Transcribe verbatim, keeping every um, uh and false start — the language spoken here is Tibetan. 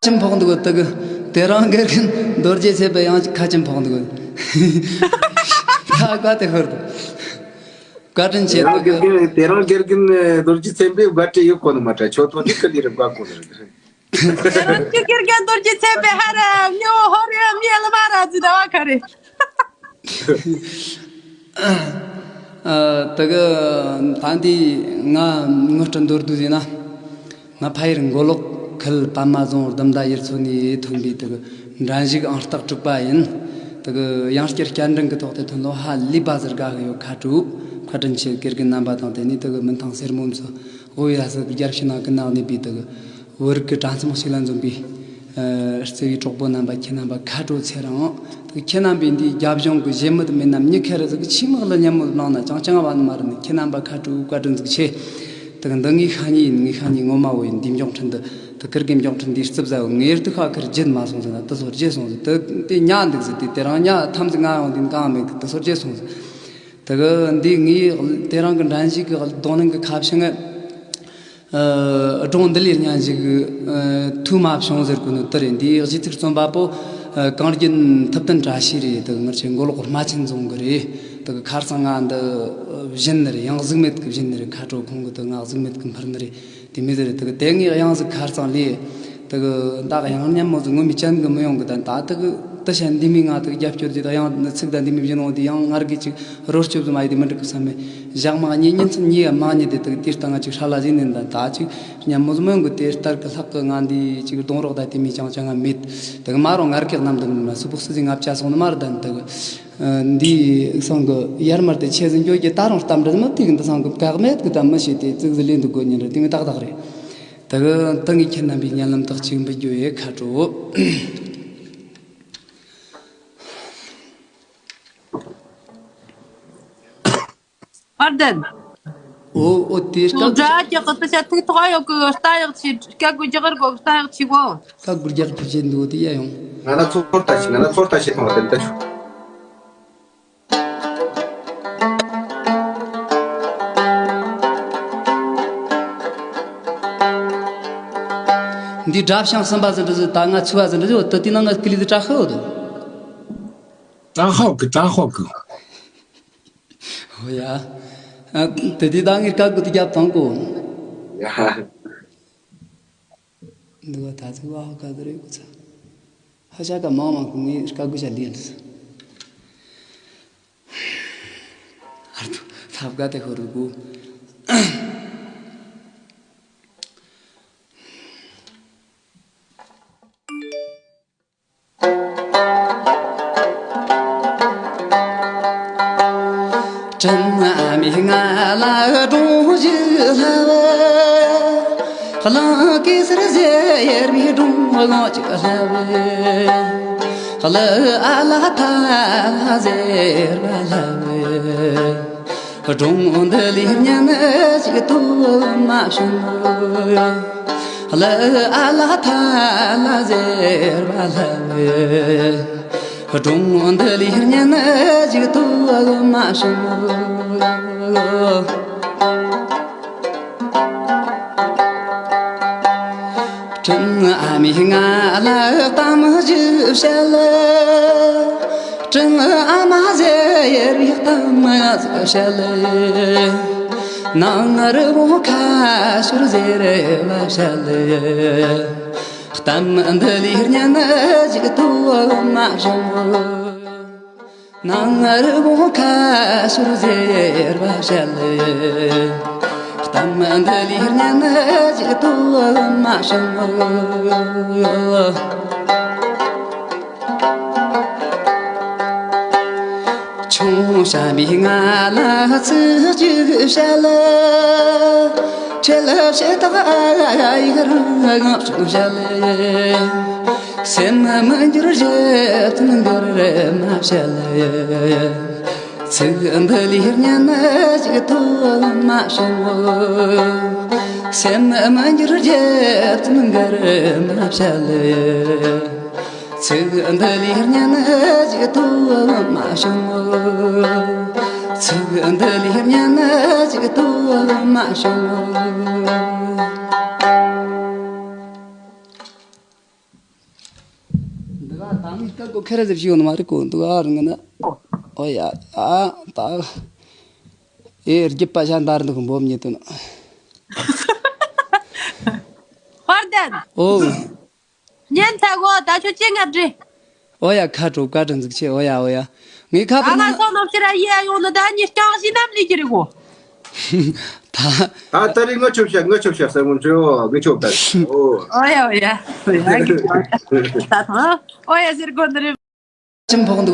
ཆེན་ཕོག་འདུག་གོ། དེ་གི་དེ་རིང་དགེ་རྒན་རྡོ་རྗེ་སེམས་དཔའ་ཡང་ཁ་ཆེན་ཕོག་འདུག་གོ། ཁ་བཀའ་དེ་ཤོར་འདུག་བཀའ་དྲིན་ཆེ། དེ་རིང་དགེ་རྒན་དེ་རིང་དགེ་རྒན་རྡོ་རྗེ་སེམས་དཔའི་བཀའ་དྲིན་ཡོད་གོ་ནི་མ་དྲ་ཆོ་ཐོ་ནི་ཀི་ལི་རེ་བཀའ་གོ་ནི་རེད། དེ་རིང་གི་དགེ་རྒན་རྡོ་རྗེ་སེམས་དཔའི་ཧ་ར་མྱོ་ཧོ་རེ་མྱེ་ལ་མ་ར་ཛི་ད་བ་ཁ་རེ། ཨ། དེ་གི་ད་འདི་ང་ངོ་སྤྲོད་མདོར་བསྡུས་ཟེར་ན། ང་ཕ་ཡུལ་མགོ་ལོག་ཁུལ་པད་མ་རྫོང་ལྡུམ་མདའ་ཡུལ་ཚོ་ནས་ཐོན་པའི་དེ་གི་འགྲན་ཞུགས་ཨང་རྟགས་དྲུག་པ་ཡིན། དེ་གི་ཡང་བསྐྱར་བསྐྱར་འགྲན་གི་ཐོག་དེ་ཐོན་ལོ་ཧ་ལས་པ་ཟེར་དགའ་གི་ཡོད། ཁ་དྲོ་བཀའ་དྲིན་ཆེ། དགེ་རྒན་རྣམ་པ་དང་དེ་ནས་དེ་གི་མི་ཐང་སེར་མོ་ཚོ་དབུ་ཡ་ས་གི་རྒྱལ་ཕྱི་ནང་གི་ནང་གནས་པའི་དེ་གི་བོད་རིགས་ཀྱི་དྲ་མཚམས་ཤིག་ལ་འཛོམས་པའི་ཨ་བརྩེ་བའི་གྲོགས་པོ་རྣམ་པ་ཁྱེད་རྣམ་པ་ཁ་དྲོ་ཚེ་རིང་། དེ་ཁྱེད་རྣམ་པས་འདིའི་རྒྱབ་ལྗོངས་ཀྱི་གཞི་མི་དེ་མིན་ནམ་མྱི་ཁེ་རེ་ཟིག་གི་ཆེས་དམག་ལ་མཉམ་མོ་གནང་ན་ཅང་ཅང་བ་ནི་མ་རེད་ནི། ཁྱེད་རྣམ་པ་ཁ་དྲོ་བཀའ་དྲིན་ཟིག་ཆེ། དེ་གི་འདི་ངའི་ཤ་ཉེ་ཡིན། ངའི་ཤ་ཉེ་ངོ་མ་བོ་ཡིན། འདིའི་མགྱོགས་འཕྲིན་འདི་དེ་ཁིར་གི་མགྱོགས་འཕྲིན་འདིའི་རྩིབ་ཟ་བོ་ངའི་རྟུག་ཁ་ཁིར་བརྗེད་མ་སོང་ཟེར་ན་དེ་སོར་བརྗེད་སོང་ཟེར། དེ་དེ་ཉག་འདུག་ཟེར། དེ་དེ་རང་ཉག་ཐམས་ཅད་ང་ཡོང་དུས་གང་མེད་གི་དེ་སོར་བརྗེད་སོང་ཟེར། དེ་གི་འདི་ངའི་དེ་རིང་གི་འགྲན་ཞུགས་ཀྱི་རྡུང་ལེན་གྱི་ཁ་བྱང་ངས། ཨ། སྒྲུང་འདི་ལས་སྙན་ཞིག་ཨ། ཐོས་མ་བྱུང་ཟེར་གོ་ནི་དེ་རེད། འདིའི་གཞས་ཚིག་རྩོམ་པ་པོ་ཨ། གངས་རྒྱན་ཐུབ་བསྟན་བཀྲ་ཤིས་རེད། དེ་ངར་ཆེ་མགོ་ལོག་རྨ་ཆེན་རྫོང་གི་རེད། དེ་གི་ཁ་རྩང་ང་འདི་བཞིན་ནི་རེད། ཡང་གཟུགས་མེད་གི་བཞིན་ནི་རེད། ཁ་དྲོ་ཁོང་གི་དེ་ང་གཟུགས་མེད་གི་འཕུར་ནི་རེད། དེ་མི་ཟེར་རེད། དེ་གི་དེ་ངའི་གཡང་གཟུགས་ཁ་རྩང་ལས། དེ་གི་ད་གཡང་མཉམ་མོ་ཟིག་ངོ་མི་ཅན་གི་མི་ཡོང་གི། ད་ད་དེ་གི་དེ་ཤ་འདི་མི་ང་དེ་གི་རྒྱབ་སྐྱོར་དེ་ད་གཡང་ཚིག་ད་འདི་མི་བཞིན་འོང་དེ་ཡང་ངར་གི་ཅིག་རོ་སྐྱོབ་ཙམ་ཨ་ཡི་དེ་མི་འགྲིག་གི་བསམ་མེད། ཞག་མ་གཉིས་ཉིན་མཚན་གཉིས་ཡ་མ་གཉིས་དེ་དེ་གི་དེ་ལྟ་ང་ཅིག་ཧྲ་ལ་ཟིན་ནས་ད་ད་ཅིག་མཉམ་མོ་ཟིག་མི་ཡོང་གི། དེ་ལྟར་གི་ལྷག་གི་ང་འདི་ཅིག་གདོང་རོགས་ད་དེ་མི་ཅང་ཅང་ང་མེད། དེ་གི་མ་རུང་ངར་གི་གནམ་དུ་མི་མ་སུ་ཕུག་སུ་ཟིག་ང་བཅའ་སོང་ནི་མ་རེད། ད་དེ་གི་འདི་སང་གི་ཡར་མར་དེ་ཆེ་ཟིན་འགྱོ་གི་ད་རུང་གཏམ་འདྲ་མི་དེ་གི་འདི་སང་གི་བཀག་མེད་གི་ད་མི་ཤེས། དེ་ཙིག་ཟིག་ལེན་དུ་དགོས་ཉིན་རེད། དེ་མི་ཏག་ཏག་རེད། དེ་གི་ད་ངས་ཁྱེད་རྣམ་པའི་སྙན་ལམ་དག་ཅིག་འབུལ་རྒྱུ་ཡོད། ཁ་དྲོ། ཨར་དན། ཨོ་ཨོ་དེ་སྐབས། སྒྲ་རྒྱག་གི་དུ་ཆ་ཐིག་ཐོག་ཡོད་གི། རྟ་ཡག་ཆི་སྐད་གུ་རྒྱག་གི་རྟ་ཡག་ཆི་གོ། སྐད་གུ་རྒྱག་གི་བྱེད་འདུག་དེ་ཡ་ཡོང་། ང་ལ་ཚོར་ལྟ་ཞིག་ང་ལ་ཚོར་ལྟ་ཞིག་མ་དེ་ལྟ་ཆུ། འདི་སྒྲ་བྱང་གསུམ་པ་ཟིན་འདྲ་ཟིན། ད་ང་ཚུ་བ་ཟིན་འདྲ་ཟིན། འོ་ད་དེ་ནང་ང་ཀི་ལི་དུ་དྲག་ཤོག་དུ། དྲག་ཤོག་གི་དྲག་ཤོག་གི། ཨོ་ཡ། ཨ། དེ་དུས་ད་ངས་བཀའ་བསྒོ་དེ་རྒྱབ་དང་གོ། ཡ། འདི་བ་ད་ཚིག་བ་ཧ་ག་དུ་རེད་གོ་ཚ། ཧ་ཤ་ཀ་མང་མང་གི་ངས་བཀའ་བསྒོ་བྱ་ལེན་ཚ། ཨར་ཐུ་ཐབ་ག་དེ་ཧོ་རུ་གོ། དྲིན་མེད་ང་ལ་སྒྲུང་ཞིག་ལྷབ། གླིང་གེ་སར་ཟེར་བའི་སྒྲུང་ངོ་ཅིག་ལྷབ། གླུ་ཨ་ལ་ཐ་ལ་ཟེར་བ་ལྷབ། སྒྲུང་འདི་ལས་སྙན་ཞིག་ཐོས་མ་བྱུང་། གླུ་ཨ་ལ་ཐ་ལ་ཟེར་བ་ལྷབ། སྒྲུང་འདི་ལས་སྙན་ཞིག་ཐོས་མ་བྱུང་། དྲིན་ཨ་མས་ང་ལ་གཏམ་ཞིག་བཤད། དྲིན་ཨ་མ་ཟེར་བའི་གཏམ་ཞིག་བཤད། ནང་རི་བོ་ཁ་ཤོར་ཟེར་བ་བཤད། གཏམ་འདི་ལས་སྙན་ཞིག་ཐོས་མ་བྱུང་། ནང་རི་བོ་ཁ་ཤོར་ཟེར་བ་བཤད། གཏམ་འདི་ལས་སྙན་ཞིག་ཐོས་མ་བྱུང་། ཆུང་བྱམས་པས་ང་ལ་ཚིག་གཅིག་བཤད། ཁྲེལ་བྱེད་དག་ཡིག་རང་ཆུང་བཤད། སེམས་མི་འགྱུར་རྗེ་བཙུན་མགུར་མ་བཤད། ཚིག་འདི་ལས་སྙན་ཞིག་ཐོས་མ་བྱུང་། སེམས་མི་འགྱུར་རྗེ་བཙུན་མགུར་མ་བཤད། ཚིག་འདི་ལས་སྙན་ཞིག་ཐོས་མ་བྱུང་། ཚིག་འདི་ལས་སྙན་ཞིག་ཐོས་མ་བྱུང་། ད་ངས་ལྟ་གོ་ཁེ་ར་ཟེར་ཞིག་ཡོད་ནི་མ་རེད་གོ་འདུག་ཨ་རང་ན། ཨོ་ཡ། ཨ་ད། ཨེ་རྒྱུད་པ་ཤ་འདར་འདུག་འབོམ་ཉེ་དུ་ན། ཧོར་ལྡན། ཨོ། ཉན་ཐལ་གོ་ད་ཁྱོད་ཅི་ང་འདྲི། ཨོ་ཡ། ཁ་དྲོ་བཀའ་དྲིན་གཟིགས་ཆེ། ཨོ་ཡ་ཨོ་ཡ། ངའི་ཁ་ཨ་པར་ང་ནང་སོང་ནོ་ཕྱིར་ཡི་ཡ་ཡོང་ནི་ད་ཉི་རྐྱང་བཞི་ནམ་ལས་ཀྱི་རེད་གོ། ད། ད་ད་རེས་ངོ་ཆོབ་བྱ་ངོ་ཆོབ་བྱ་ཟེར་མོ་འདྲི་ཨོ་ངོ་ཆོབ་ད། ཨོ། ཨོ་ཡ་ཨོ་ཡ་ཨོ་ཡ་ཨ་གི་ད་ཐང་ཨོ་ཡ་ཟེར་གོ་ནི་རེད། ཅིམ་ཕོག་འདུག